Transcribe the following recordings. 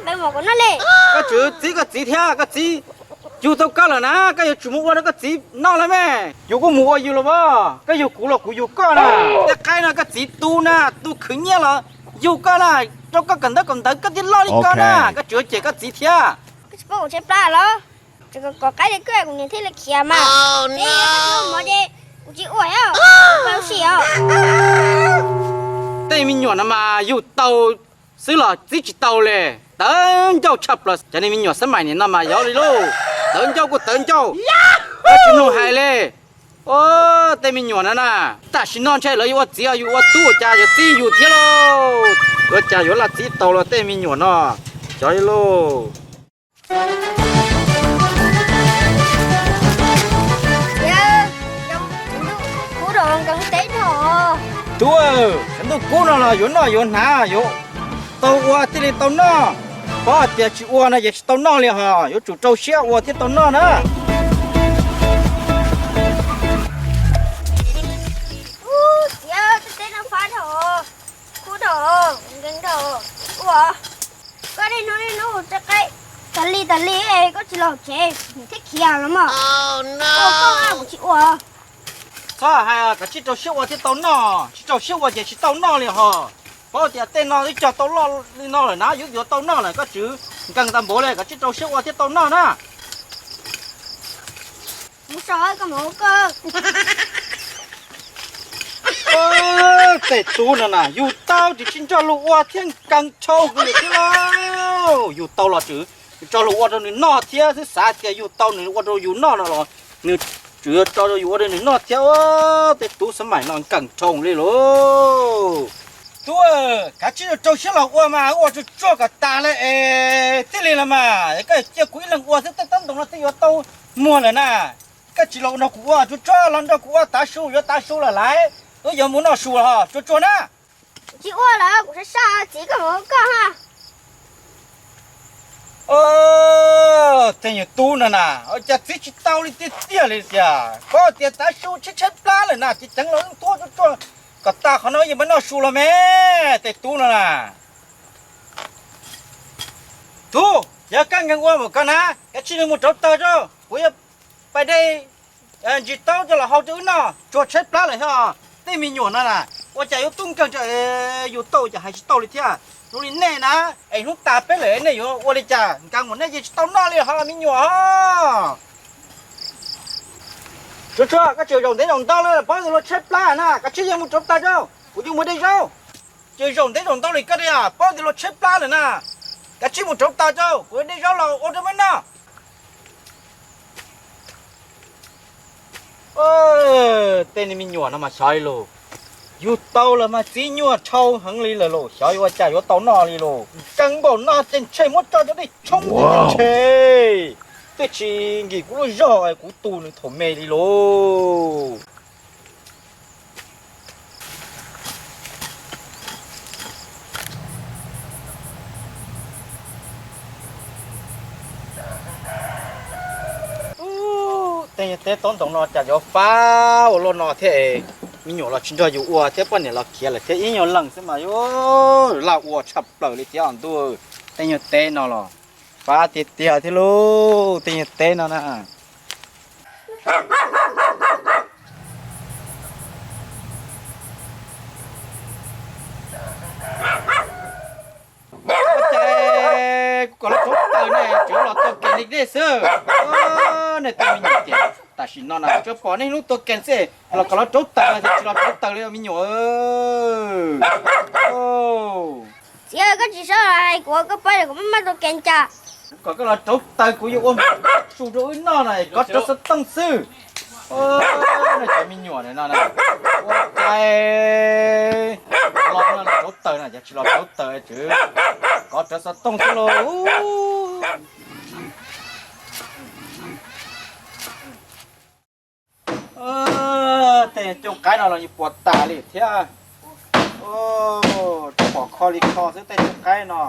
Koj tswv txib koj txiv thiab, koj txiv yug tau koj lawm na, koj yuav tsum mus ua rau koj txiv noj lawm me. Yus kuj mus ua yus los as, koj yug kuv los kuv yug koj na. Tej qaib no koj txiv tu na, tu khwv nyiaj los yug koj na, rau koj kawm ntawv kawm ntawv koj thiaj loj li koj na, koj tswv cem koj txiv thiab. Koj tsis paub kuv tshaib plab los? Tseem kom qaib li koj kuv niam thiaj li khiav mas. Ces yog koj tsis ua mov ces kuv tsis ua os, koj ua si os. Tej me nyuam no mas yug tau xwb los txib tsis tau li. Tawv ncauj tshaj plaws, cov niag me nyuam xab maim nim no mas yog li lauj, tawv ncauj kuj tawv ncauj, tsis mloog hais li. Tej me nyuam no na, tam sim no ntshe lawv yuav ua txiv yus ua tub ua cas yuav txib yus thiab lauj. Ua cas yuav laj txib tau los tej me nyuam no, xyov li lauj. Tub, sab ntuj kub no los yuav noj yuav hnav yuav tau ua thiaj li tau noj. Paub hais tias tsis ua no ces tsis tau noj li hos, yuav tsum rau siab ua thiaj tau noj na. Kub dhau, nkees dhau, ua koj niaj hnub niaj hnub ua tej qaib tas li tas li, koj tsis los tsev thiaj khiav los mas. Ua koj, kuv tsis ua. Txhob hais, kav tsij rau siab ua thiaj tau noj, tsis rau siab ua ces tsis tau noj li hos. Paub tias tej no twb cog tau loj li no lawm na, yuav yuav tau noj lawm, koj tswv nkees tag npaum li, kav tsij rau siab ua thiaj tau noj na. Mus so koj mus ua koj. Tej tub no na, yug tau tsis tsis nrog luag ua thiab nkees dhau li thiab lauj. Yug tau los tseem tso luag ua rau nws noj thiab, xwb xav tias yug tau nws ua rau yus noj no los nws tseem yuav tso rau yus ua rau nws noj thiab. Tej tub xab maim no nkees dhau li lauj. Tub, kav tsij rau siab los ua mas, ua tsuag tsuag kom tas li es thiaj li los mas. Koj cia kuv ib leeg ua xwb tej teeb ntoo no twb yuav tau muag lawm na. Koj tsis los nrog kuv ua, tsuag tsuag los nrog kuv ua tav su, yuav tav su lawm lauj, wb yuav mus noj su los, tsuag tsuag na. Tsis ua lawm, kuv sab sab txiv koj mus ua koj ha. Tej nyuag tub no na, ua cas txiv tsis tau li tiag tiag li tiag. Paub tias tav su tshaib tshaib plab lawm na, ces ceev los wb nthuav tsuag tsuag kom tas qhov no yeej mam noj su los me. Tej tub no na. Tub, yog koj nkees ua mas koj na, kav tsij mus rauv taws rau, kuv yuav pais de ntsis taub coj los hau rau wb noj, tsuag tshaib plab lawm thiab. Tej me nyuam no na, ua cas yuav tub nkeeg rau yus tau cas hais tsis tau li thiab. Zoo li nej na, es hnub tas peb lawm nej yuav ua li cas, nkees mus nej yeej tsis tau noj li hos me nyuam. Tsuag tsuag, koj tseem zaum ntev zaum ntau lawm, paub tias luag tshaib plab na, kav tsij yeej mus rauv taws rau, kuv yuav mus de zaub. Tseem zaum ntev zaum ntau li koj, paub tias luag tshaib plab lawm na, kav tsij mus rauv taws rau, kuv yuav de zaub los ua rau mej noj. Tej me nyuam no mas xyov li lauj, yug tau los mas txib nyuaj dhau heev li lawm lauj, xyov yuav ua cas yuav tau noj li lauj. Nkees npaum no ces ntshe muab tso rau dej tshoob ntshe, twb tsis nkim kuv lub zog kuv tu nws thaum me li lauj. Tej nyuag teb taub ntoo no cas yuav fab ua luaj no thiab, me nyuam los tsis nrog yus ua thiab poj niam los khiav lawm thiab, ib nyuag leej xwb mas yuav laj ua tshaj plaws li thiab ntuj. Tej nyuag teb no los fab tiag tiag thiab lauj, tej nyuag teb no na. Ua cas kuv kom los rauv taws ne tseem los tua kem li dej xwb. Nej tus me nyuam tias tam sim no na tsuas pom nej hnub tua kem xwb, los kom los rauv taws no ces tsis los rauv taws li me nyuam. Txiv, koj tsis sab hais kuv, koj paub tias kuv maj maj tua kem cas. Kuv kom koj los rauv taws kuv yuav ua su rau wb noj no, kov rawv xov tooj xwb. Nej cov me nyuam no, ua cas los no los rauv taws no, yog tsis los rauv taws tseem kov rawv xov tooj xwb lauj. Tej cooj qaib no los yeej puas tas li thiab. Pom kho li kho xwb tej cooj qaib no.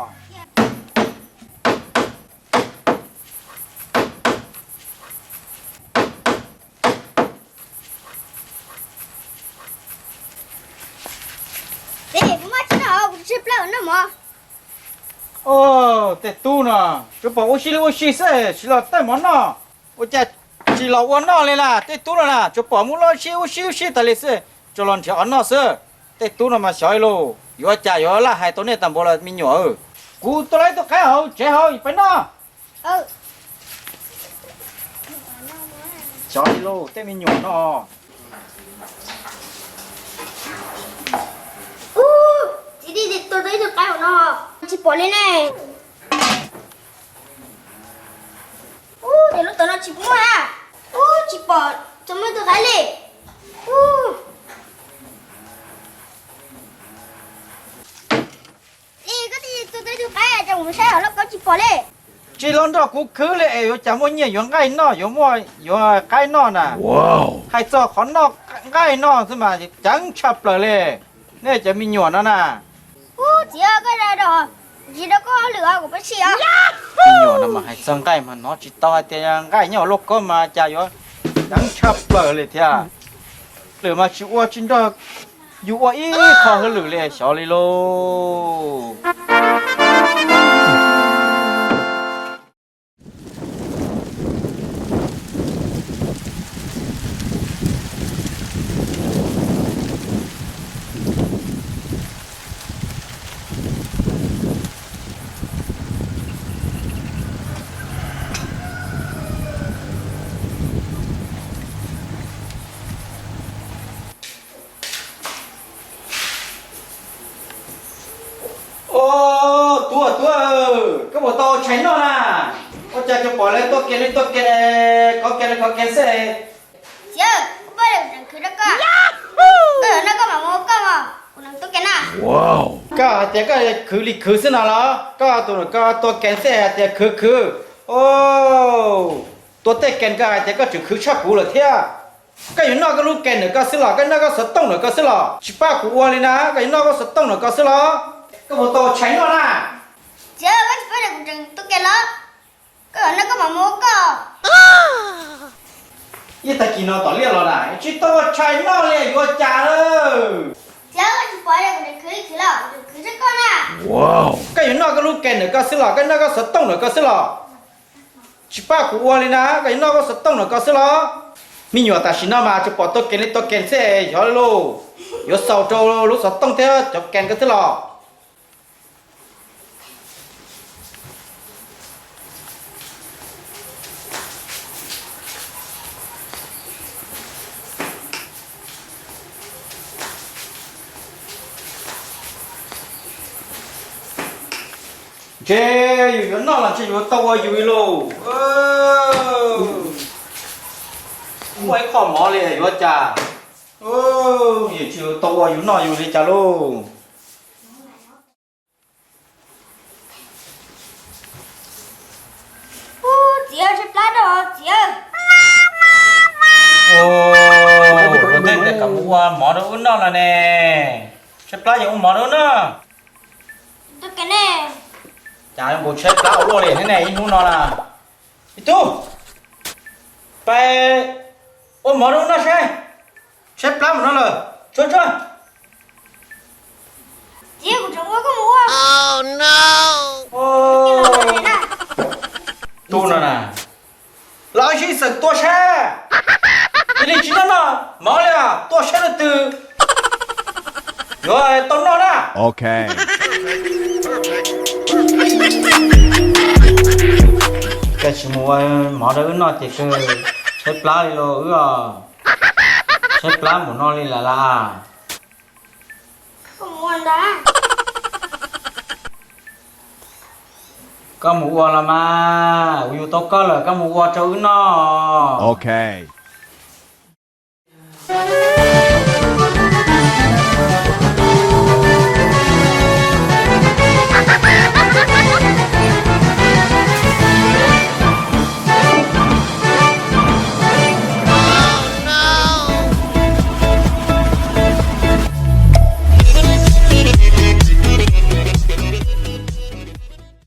Kuv maj tsis noj, kuv tsis plaub noj mov. Oj, tej tub no tsuas pom ua si li ua si xwb, tsis los tawj mov noj. Ua cas tsis los ua noj li na? Tej tub no na tsuas pom mus ua si ua si ua si tas li xwb, tsuas los nrhiav qhov noj xwb. Tej tub no mas xyov li lauj, yuav cas yuav laj hais tau nej tag npaum li me nyuam. Kuv tua lawv ib tug qaib hauv tsev hauv peb noj. Xyov li lauj, tej me nyuam no. Ub, txiv, tua tau ib tug qaib hauv no, tsis pom li ne. Ub, tej lub tawm no tsis muaj na. Ub, tsis pom txog muaj ib tug qaib li. Ub, koj tus qaib ces kuv saib hauv lauj kaub tsis pom li. Tsis los nrog kuv khwv li es yuav cas muaj nyiaj yuav nqaij noj, yuav muaj yuav qaib noj na. Hais txog qhov noj nqaij noj xwb mas ceev tshaj plaws li. Nej cov me nyuam no na. Ub, txiv, koj zam rau, tsis rau koj hauj lwm os, kuv pab tsis os. Me nyuam no mas hais txog nqaij mas hnov tsis tau, hais tias nqaij nyob hauv lauj kaub mas cas yuav ceev tshaj plaws li thiab. Lwm mas tsis ua tsis nrog yus ua ib qho hauj lwm li, xyov li lauj. Ub, tub, tub, koj puas tau tshais noj na? Ua cas tsuas pom lawv tua kem li tua kem, kov kem li kov kem xwb. Txiv, koj pab kuv tseem khwv rau koj. Koj yuav noj koj mam mus ua koj, kuv neem tua kem na. Koj hais tias koj khwv li khwv xwb no los? Koj tus koj tua kem xwb hais tias khwv khwv. Tua tej kem koj hais tias koj tseem khwv tshaj kuv lawm thiab. Koj yuav noj koj lub kem ntawm koj xwb los? Koj noj koj xov tooj ntawm koj xwb los? Tsis pab kuv ua li na, koj yuav noj koj xov tooj ntawm koj xwb los? Koj puas tau tshais noj na? Txiv, koj tsis pab kuv tseem tua kem los? Koj yuav noj koj mam mus ua koj. Ib tag kis no tom liaj los na tsis tau ua tshais noj li, yuav cas? Txiv, koj tsis pom kuv tseem khwv li khwv los, kuv tseem khwv rau koj na. Koj yuav noj koj lub kem ntawm koj xwb los? Koj noj koj xov tooj ntawm koj xwb los? Tsis pab kuv ua li na, koj yuav noj koj xov tooj ntawm koj xwb los? Me nyuam tam sim no mas tsuas pom tua kem li tua kem xwb, xyov li lauj. Yuav xaus rau lub xov tooj thiab cov kem koj xwb los? Ntshe yus yuav noj los ntshe yuav tau ua yus li lauj. Muaj ib qho mov li yuav cas, yus tsis yuav tau ua yus noj yus li cas lauj. Ub, txiv, tshaib plab rau txiv. Ua ntej tias kom mus ua mov rau wb noj no ne, tshaib plab yuav ua mov rau wb noj. Cas nkaus tshaib plab ua luaj li thiab ne ib hnub no na. Me tub, pab ua mov rau wb noj saib. Tshaib plab mus no lawm, tsuag tsuag. Txiv, kuv tseem ua, koj mus ua. Tub no na, los ib sij xeem tua saib. Cia li tsis noj noj mov li, tua saib leej twg yuav tau noj na. Koj tsis mus ua mov rau wb noj ces kawg tshaib plab li los wb os. Tshaib plab mus no li lawm las. Koj mus ua los mas, kuv yug tau koj lawm, koj mus ua rau wb noj. Ok.